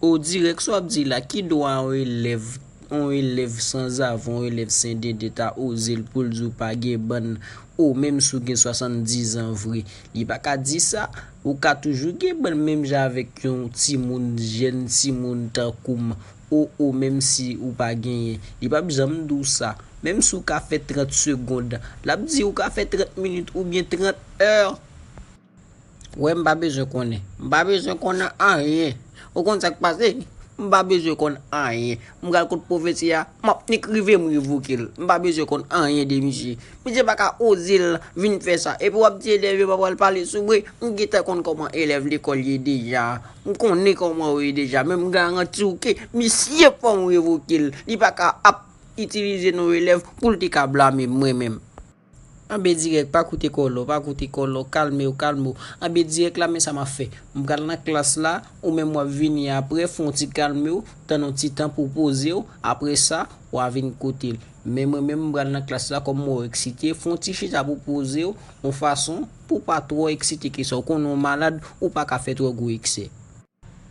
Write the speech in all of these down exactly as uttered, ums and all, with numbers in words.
O dirèk, sa w ap di la, ki dwa yon elèv, yon elèv sanzave, yon elèv sendenden ta oze l pou l di w pa gen bann, o menm si w gen swasanndizan vre? Li pa ka di sa. Ou ka toujou gen bann menm jan avèk yon timoun, jèn timoun tankou m, o, o menm si ou pa genyen. Li p ap janm di w sa. Menm si w ka fè trant segond, l ap di ou ka fè trant minit oubyen trant è. Wè, m pa bezwen konnen. M pa bezwen konnen anyen. Ou konn sa k pase? M pa bezwen konn anyen. M pral kot pwofesè a, m ap nik rive m revoke l. M pa bezwen konn anyen de misye. Misye pa ka oze l vin fè sa. Epi w ap di elèv yo pa pral pale sou mwen. M gentan konn kòman elèv lekòl ye deja. M konnen kòman yo ye deja. Men m garanti w ke misye fò m revoke l. Li pa ka ap itilize non elèv pou l te ka blame mwen menm. Anben dirèk, pa koute kòlò, pa koute kòlò, kalme w, kalme w. Anben dirèk la, men sa m ap fè. M pral nan klas la, ou menm w ap vini apre, fè yon ti kalme w, tann yon ti tan pou w poze w, apre sa, w a vin koute l. Men mwen menm, m pral nan klas la, kòm m wè w eksite, fè yon ti chita pou w poze w, yon fason pou w pa twò eksite ke sa. Ou konnen w malad, ou pa ka fè twò gwo eksè.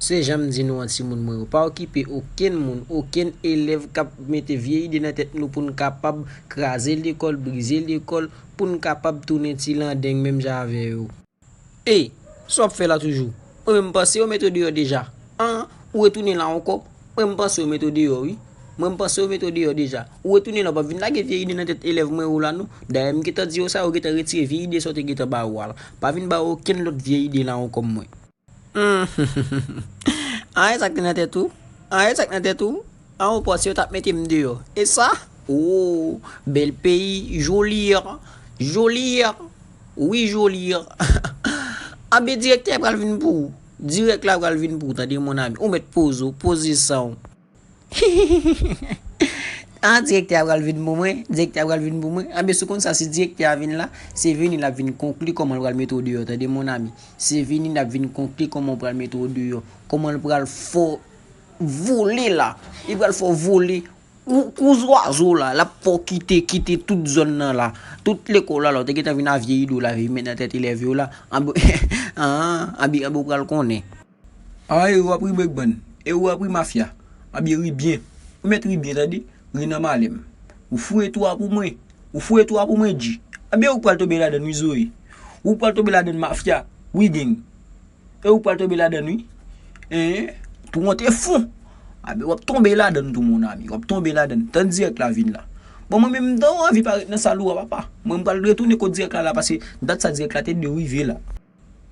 Se jan m di nou an, timoun mwen yo, pa okipe okenn moun, okenn elèv k ap mete vye ide nan tèt nou pou n kapab kraze lekòl, brize lekòl, pou n kapab tounen ti landeng menm jan avè yo. E, sa w ap fè la toujou? Mwen menm m panse yo mete w deyò deja. An, ou retounen la ankò? Mwen m panse yo mete w deyò wi. Mwen m panse yo mete w deyò deja. Ou retounen la, w p ap vin lage vye ide nan tèt elèv mwen yo la non. Dayè m gentan di yo sa, yo gentan retire vye ide sa w te gentan ba yo a la. Pa vin ba yo okenn lòt vye ide la ankò mwen. Hmm. An, e sa k te nan tèt ou? An, e sa k nan tèt ou? An, ou panse yo t ap mete m deyò? E sa? O, bèl peyi, joli, joli, wi, joli. Anben direktè a pral vin pou ou. Dirèk la pral vin pou ou, tande, mon ami. Ou mèt poze w, poze san w. An, direktè a pral vin pou mwen, direktè a pral vin pou mwen. Anben, si w konn sa, si direktè a vin la, se vini l ap vin konkli kòman l pral mete w deyò, tande, mon ami. Se vini l ap vin konkli kòman l pral mete w deyò, kòman l pral fè w vole la. Li pral fè w vole kou, kou zwazo la, l ap fè w kite, kite tout zòn nan la. Tout lekòl la, la, w te gentan vin a vye ide w la, vin met nan tèt elèv yo la. Anben, an, anben, anben, w pral konnen. A, e ou ap ri bregbann, e ou ap ri mafya. Anben ri byen. Ou mèt ri byen, tande? Ri nan malè m. Ou foure twa pou mwen. Ou foure twa pou mwen, Dji. Anben ou pral tonbe ladann wi, Zoe. Ou pral tonbe ladann mafya. Wi, gang. E ou pral tonbe ladann wi. En, twou an te fon. Anben w ap tonbe ladann tou, mon ami. W ap tonbe ladann. Tann dirèk la vin la. Bon, mwen menm m ta anvi parèt nan sal ou a, papa. Mwen m pral retounen kot dirèk la la, paske dat sa dirèk la te dwe rive la.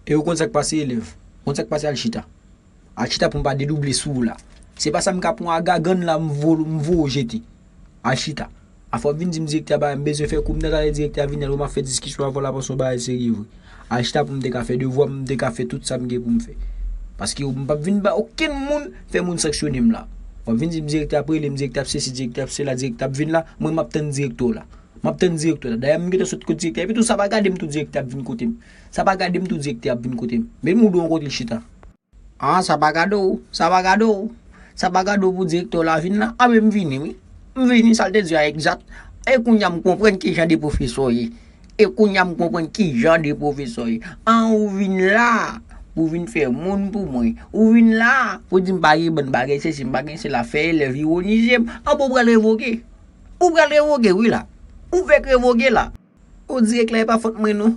E ou konn sa k pase, elèv? Ou konn sa k pase, al chita. Al chita pou m pa dedouble sou ou la. Se pa sa m ka pran a gagann la, m vo-, m voye w jete. Al chita. Afè w ap vin di m direktè a bagay, m bezwen fè kou m nan, talè direktè a vin la, ou m ap fè diskisyon avè w la, panse yon bagay serye vre. Al chita pou m te ka fè devwa m, m te ka fè tout sa m gen pou m fè. Paske m p ap vin ba okenn moun fè moun sanksyone m la. W ap vin di m direktè ap rele m, direktè ap sesi, direktè ap sela, direktè ap vin la, mwen m ap tann direktè w la. M ap tann direktè w la. Dayè m gentan sot kot direktè a, epi tou sa pa gade m tou direktè ap vin kote m. Sa pa gade m tou direktè ap vin kote m. Men m ou do yon kote l chita. Ah, sa pa gade w, sa pa gade w. Sa pa gade w pou direktè w la vin la. Anben m vini wi. M vini, sa l te di a egzat. E kounye a m konprann ki jan de pwofesè w ye. E kounye a m konprann ki jan de pwofesè w ye. An ou vin la pou vin fè moun pou mwen. Ou vin la pou di m pa gen bann bagay sesi, m pa gen sela, fè elèv iwonize m. Anben w pral revoke. Ou pral revoke wi la. Ou fèk revoke la. O dirèk la, e pa fòt mwen non.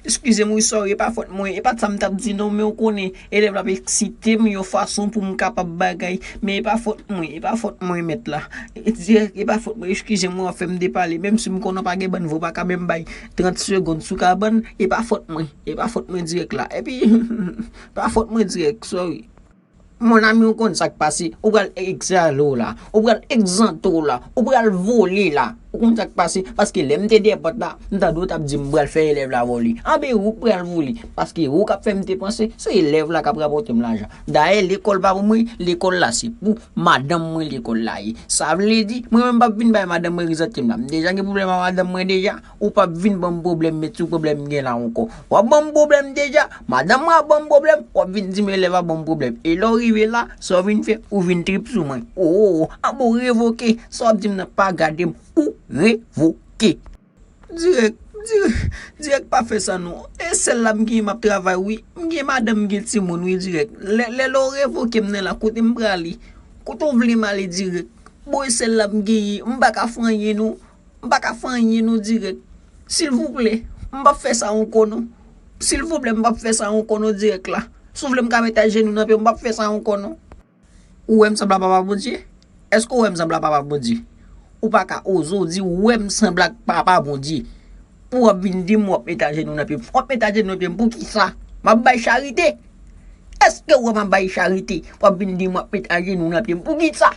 Eskize m wi, sorry, e pa fòt mwen. E pa t sa m t ap di non, men w konnen, elèv la ap eksite m yon fason pou m kapab bagay. Men e pa fòt mwen, e pa fòt mwen, mèt la. E dirèk, e pa fòt mwen, eskize m wi, w ap fè m depale. Menm si m konnen w pa gen bann vre, w pa ka menm bay trant segonn si w ka ban, e pa fòt mwen, e pa fòt mwen dirèk la. Epi, pa fòt mwen dirèk, sorry. Mon ami, ou konn sa k pase, ou pral egzale w la, ou pral egzante w la, ou pral vole la. Ou konn sa k pase, paske lè m te dèyè pòt la, m tande w t ap di m pral fè elèv la vole. Anben ou k pral vole, paske ou k ap fè m te panse se elèv la k ap rapòte m lajan. Dayè lekòl pa pou mwen, lekòl la se pou madanm mwen lekòl la ye. Sa vle di, mwen menm m p ap vin bay madanm mwen egzante m la. M deja gen pwoblèm ak madanm mwen deja. Ou p ap vin ban m pwoblèm, met sou pwoblèm m gen la ankò. W ap ban m pwoblèm deja, madanm mwen ap ban m pwoblèm, w ap vin di m elèv ap ban m pwoblèm. E lè w rive la, sa w vin fè, ou vin trip sou mwen. O, o, o, anben w revoke, sa w ap di m nan pa gade m, ou revoke. Dirèk, Dirèk, dirèk pa fè sa non. E sèl la m gen, m ap travay wi. M gen madanm, m gen timoun wi dirèk. Lè, lè, lè w revoke m nan la, kote m prale? Kote w vle m ale dirèk? Bon, e sèl la m genyen, m pa ka fè anyen non. M pa ka fè anyen non dirèk. Silvouplè, m p ap fè sa ankò non. Silvouplè, m p ap fè sa ankò non dirèk la. Si w vle m ka met ajenou nan pye w, m p ap fè sa ankò non. Ou wè m sanble ak Papa Bondye? Èske w wè m sanble ak Papa Bondye? Ou pa ka oze w di ou wè m sanble ak Papa Bondye. Pou w ap vin di m w ap met ajenou nan pye m. W ap met ajenou nan pye m pou kisa? M ap bay charite. Èske w wè m ap bay charite? W ap vin di m w ap met ajenou nan pye m pou kisa?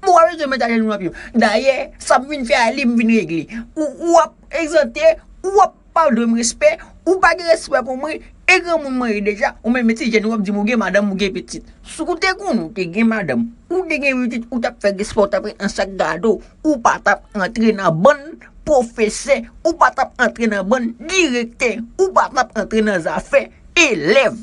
Bon, w ap bezwen met ajenou nan pye m. Dayè, sa m vin fè a, li m vin regle. Ou, ou ap egzante, ou ap pa dwe m respè, ou pa gen respè pou mwen, e granmoun mwen ye deja, ou menm e ti jèn, w ap di m ou gen madanm, ou gen pitit. Si w te konnen w te gen madanm, ou te gen pitit, ou t ap fè respè, ou t ap ret nan sak gade w, ou pa t ap antre nan bann pwofesè, ou pa t ap antre nan bann direktè, ou pa t ap antre nan zafè elèv.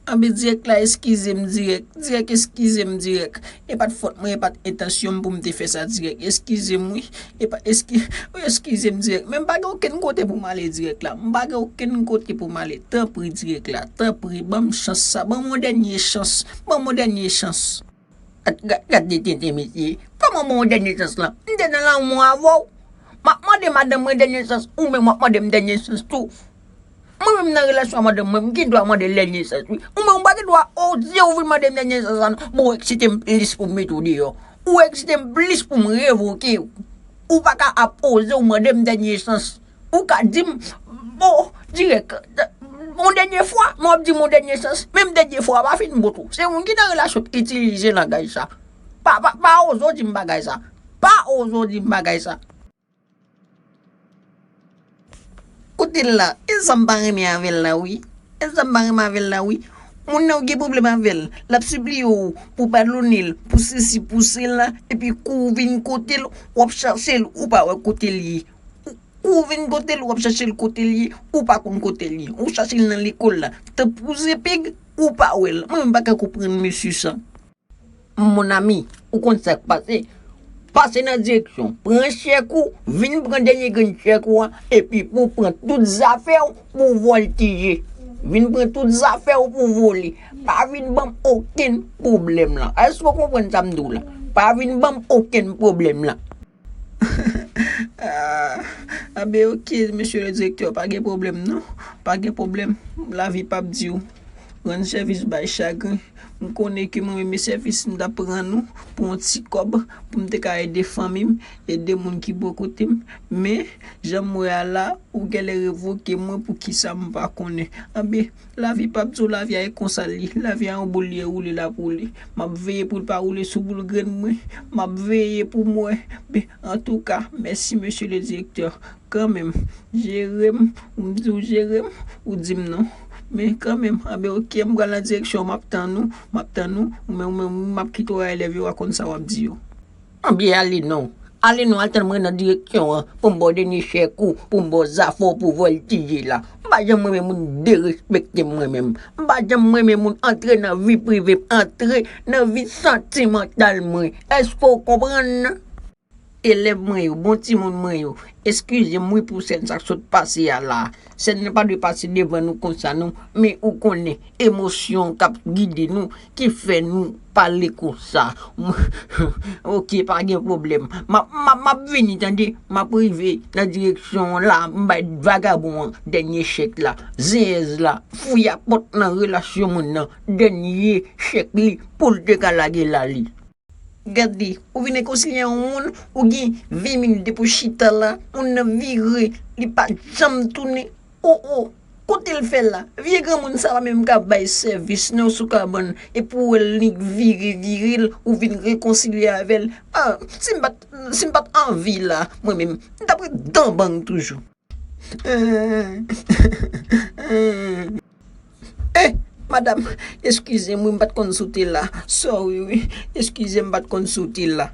Anben dirèk la, eskize m dirèk. Dirèk, eskize m dirèk. E pa t fòt mwen, e pa t entansyon m pou m te fè sa dirèk. Eskize m wi. E pa, eski, eskize m dirèk. Men m pa gen okenn kote pou m ale dirèk la. M pa gen okenn kote pou m ale. Tanpri dirèk la. Tanpri, ban m chans sa. Ban m yon dènye chans. Ban m yon dènye chans. Gad, gad, gad de tenten mesye. Kòman ban w dènye chans lan? M te nan lanmou avè w. M ap mande madanm mwen dènye chans, ou menm w ap mande m dènye chans tou. Mwen menm nan relasyon ak madanm mwen, m gen dwa mande l dènye chans wi. Ou menm ou pa gen dwa oze ou vin mande m dènye chans la non. Bon, ou eksite m plis pou m mete w deyò. Ou eksite m plis pou m revoke w. Ou pa ka ap oze ou mande m dènye chans. Ou ka di m, bon, dirèk, yon dènye fwa, men w ap di m yon dènye chans. Menm dènye fwa a pa fin bon tou. Se moun ki nan relasyon k itilize langaj sa. Pa, pa, pa oze w di m bagay sa. Pa oze w di m bagay sa. Kote l la? E sa m pa renmen avè l la wi. E sa m pa renmen avè l la wi. Moun nan ou gen pwoblèm avè l. L ap sipliye w pou w padone l, pou sesi, pou sela, epi kou w vin kote l, w ap chache l, ou pa wè kote l ye. Ou, ou vin kote l, w ap chache l kote l ye, ou pa konn kote l ye. Ou chache l nan lekòl la. Tanpri zepig, ou pa wè l. Mwen menm pa ka konprann mesye sa. Mon ami, ou konn sa k pase? Pase nan direksyon, pran chèk ou, vin pran dènye grenn chèk ou a, epi pou w pran tout zafè w pou w vòltije. Vin pran tout zafè w pou w vole. Pa vin ban m okenn pwoblèm la. Èske w konprann sa m di w la? Pa vin ban m okenn pwoblèm la. Ah, anben, oke, mesye le direktè, pa gen pwoblèm non. Pa gen pwoblèm. Lavi p ap di w. Rann sèvis bay chagren. M konnen ke mwen menm e sèvis m t ap rann ou pou yon ti kòb, pou m te ka ede fanmi m, ede moun ki bò kote m. Men, jan m wè a la, ou genlè revoke mwen pou kisa m pa konnen. Anben, lavi p ap di w, lavi a e konsa l ye. Lavi a yon boul li ye, woule l ap woule. M ap veye pou l pa woule sou boul grenn mwen. M ap veye pou m wè. Men, antouka, mèsi, mesye le direktè. Kanmenm, jere m, ou m di w jere m, ou di m non. Men kanmenm, anben oke, m pral nan direksyon, m ap tann ou, m ap tann ou, ou menm, ou menm, m ap kite w a elèv yo, w a konn sa w ap di yo. Anben ale non, ale non, al tann mwen nan direksyon an, pou m ba w dènye chèk ou, pou m ba w zafè w pou vòltije la. M pa janm renmen moun derespekte m mwen menm. M pa janm renmen moun antre nan vi prive m, antre nan vi santimantal mwen. Èske w konprann? Elèv mwen yo, bon timoun mwen yo, eskize m wi pou sèn sa k sot pase a la. Sèn nan pa dwe pase devan nou konsa non, men ou konnen, emosyon k ap gide nou ki fè nou pale konsa. Oke, pa gen pwoblèm. M ap, m ap, m ap vini, tande. M ap rive nan direksyon w la, m bay vagabon an dènye chèk la. Zenyèz la, fouyapòt nan relasyon moun nan, dènye chèk li pou l te ka lage la li. Gad li, ou vin rekonsilye yon moun, ou gen ven minit depi w chita la, moun nan vire, li pa janm tounen. O, o, kote l fè la? Vye granmoun sa pa menm ka bay sèvis non sou kabann, epi w wè l li vire, vire l, ou vin rekonsilye avè l. Ah, si m pa t, si m pa t anvi la, mwen menm, m t ap ret dan bang toujou. Eh, madam, eskize m wi, m pa t konn si w te la. Sorry wi, eskize m, m pa t konn si w te la.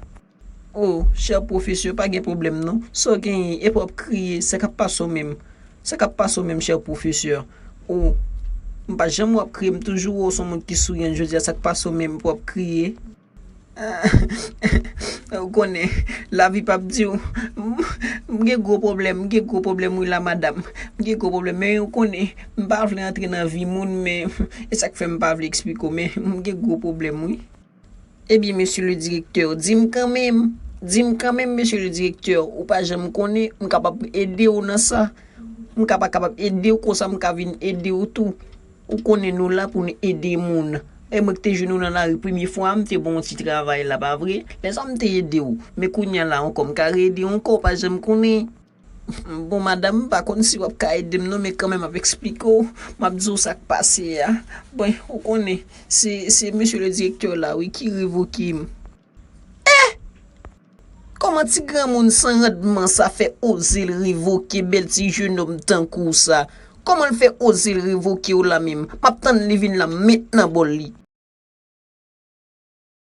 Oh, chè pwofesè, pa gen pwoblèm non. Sa w genyen, epi w ap kriye, sa k ap pase w menm? Sa k ap pase w menm, chè pwofesè? Oh, m pa janm wè w ap kriye, m toujou wè w se yon moun ki souriyan, jodi a sa k pase w menm pou w ap kriye? Ou konnen, lavi p ap di w, m, m, M gen gwo pwoblèm, m gen gwo pwoblèm wi la madanm. M gen gwo pwoblèm, men ou konnen, m pa vle antre nan vi moun, men e sa k fè m pa vle eksplike w, men m gen gwo pwoblèm wi. Ebyen, mesye le direktè, di m kanmenm, di m kanmenm, mesye le direktè, ou pa janm konnen, m kapab ede w nan sa. M ka pa kapab ede w konsa, m ka vin ede w tou. Ou konnen nou la pou n ede moun. E mwen ki te jwenn ou nan lari premye fwa, m te ba w yon ti travay la, pa vre? Lè sa a m te ede w. Men kounye a la ankò, m ka reyede w ankò, ou pa janm konnen. Bon, madanm, m pa konn si w ap ka ede m non, men kanmenm m ap eksplike w. M ap di w sa k pase a. Bon, ou konnen, se, se mesye le direktè la, wi, ki revoke m. Eh! Kòman ti granmoun san randman sa fè oze l revoke bèl ti jenòm tankou w sa? Kòman l fè oze l revoke w la menm? M ap tann li vin la, m met nan bòl li.